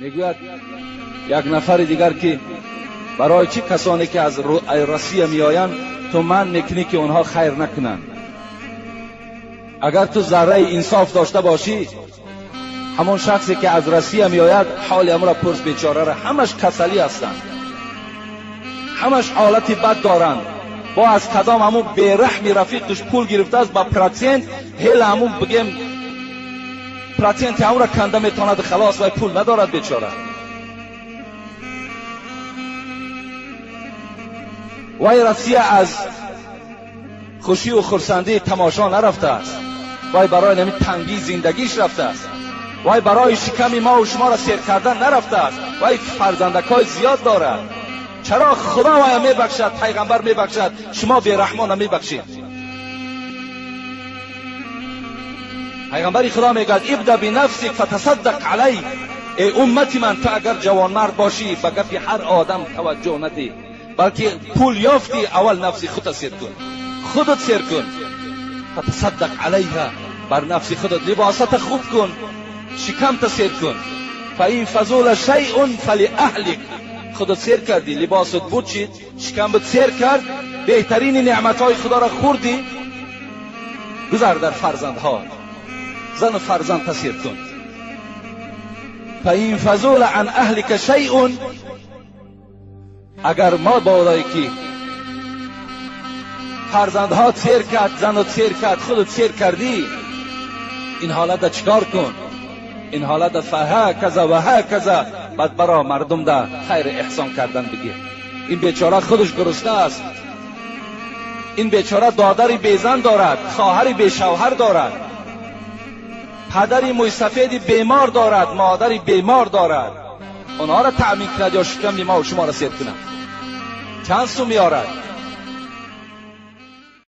Мегӯяд як нафари дигар ки барои чӣ касоне ки аз Россия меоянд ту манъ мекунӣ ки онҳо хайр накунанд? Агар ту зарраи инсоф дошта бошӣ, ҳамон шахсе ки аз Россия меояд ҳоли ҳамонро пурс, бечораро, ҳамаш касалӣ ҳастанд, ҳамаш ҳолати бад доранд. Бо аз кадом ҳамун бераҳми рафиқаш пул гирифтааст ба процент, ҳела ҳамун бигем проценти ҳамонро канда метавонад, халос, вай пул надорад бечора. Вай Россия аз хушию хурсандии тамошо нарафтааст, вай барои нами тангии зиндагиш рафтааст, вай барои шиками мо шуморо сер кардан нарафтааст, вай фарзандакҳои зиёд дорад. Чаро Худо вая мебахшад, пайғамбар мебахшад, шумо бераҳмона мебахшед? Пайғамбари Худо мегӯяд: ибда бинафсик фатасаддақ алайк. Эй уммати ман, ту агар ҷавонмард бошӣ ба гапи ҳар одам таваҷҷӯҳ надиҳ, балки пул ёфтӣ аввал нафси худро сер кун, худат сер кун. Фатасаддақ алайҳа, бар нафси худат либосата хуб кун, шикамта сер кун. Фаин фазула шайъун фалиаҳлик. Худат сер кардӣ, либосат бучид, шикамат сер кард, беҳтарини неъматҳои Худоро хӯрдӣ, гузар дар фарзандҳо, зану фарзандта сер кун. Фаин фазула ан аҳлика шайъун. Агар мо болое ки фарзандҳо сер кард, занат сер кард, худат сер кардӣ, ин ҳолата чикор кун? Ин ҳолата фаҳаказа ва ҳаказа, баъд баро мардум да хайр эҳсон кардан бигир. Ин бечора худаш гурусна аст, ин бечора додари безан дорад, хоҳари бешавҳар дорад, падари мӯйсафеди бемор дорад, модари бемор дорад. Онҳоро таъмин кунад ё шиками мо шуморо сер кунад? Чанд сум меорад?